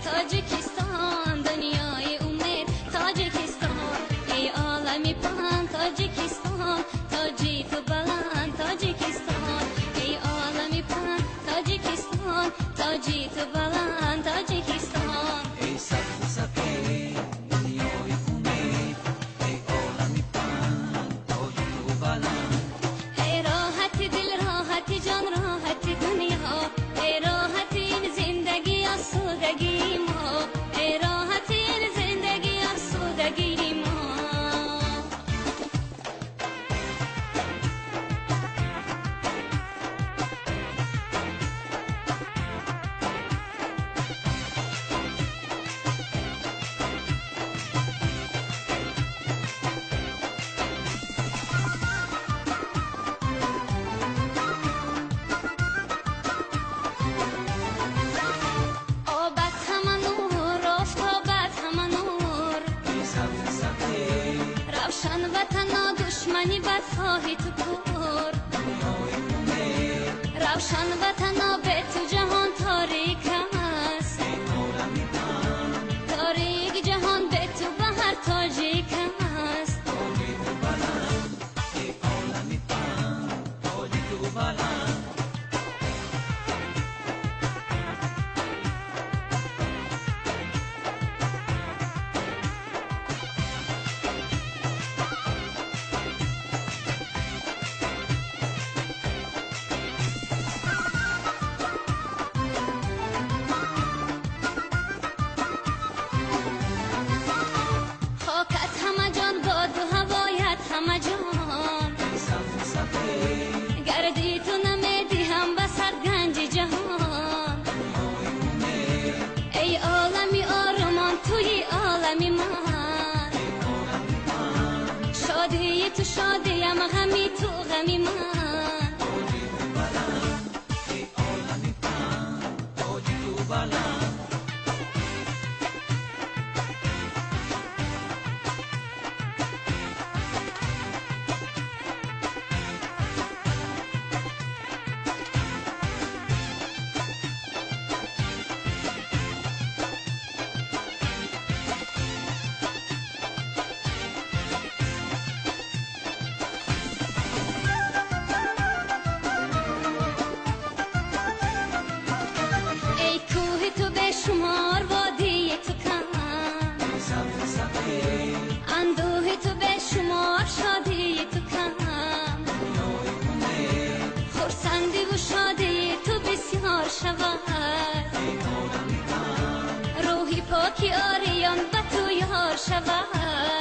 Тоҷикистон, дунёи умед Тоҷикистон, эй олами паҳн Тоҷикистон, тоҷи ту баланд Тоҷикистон, эй олами паҳн Тоҷикистон, тоҷи ту баланд Тоҷикистон. Эй сабзу сафед дунёи умед, эй олами паҳн тоҷи ту баланд. Эй роҳати дил, роҳати ҷон, роҳати дунё, эй роҳати ин зиндагӣ, осудагии мо, эй роҳати ин зиндагӣ, осудагии мо. Обат ҳама нур, офтобат ҳама нур, Эй сабзу сафед равшан ватано, душмани бадхоҳи ту кур. Дунёи умед, Равшан ватано, бе ту ҷаҳон торик аст, эй олами паҳн торик ҷаҳон бе ту ба ҳар тоҷик аст. Тоҷи ту баланд, эй олами паҳн тоҷи ту баланд. Хокат ҳама ҷон, боду ҳавоят ҳама ҷон, Эй сабзу сафед гарди ту намедиҳам ба сад ганҷи ҷаҳон. Дунёи умед, Эй олами орумон, туи олами ман, эй олами паҳн шодии ту шодиям, ғами ту ғами ман. Тоҷи ту баланд, эй олами паҳн тоҷи ту баланд. Эй кӯҳи ту бешумор, водии ту кам, Эй сабзу сафед андӯҳи ту бешумор, шодии ту кам, дунёи умед, хурсандиву шодии ту бисёр шавад, эй олами паҳн рӯҳи поки ориён ба ту ёр шавад.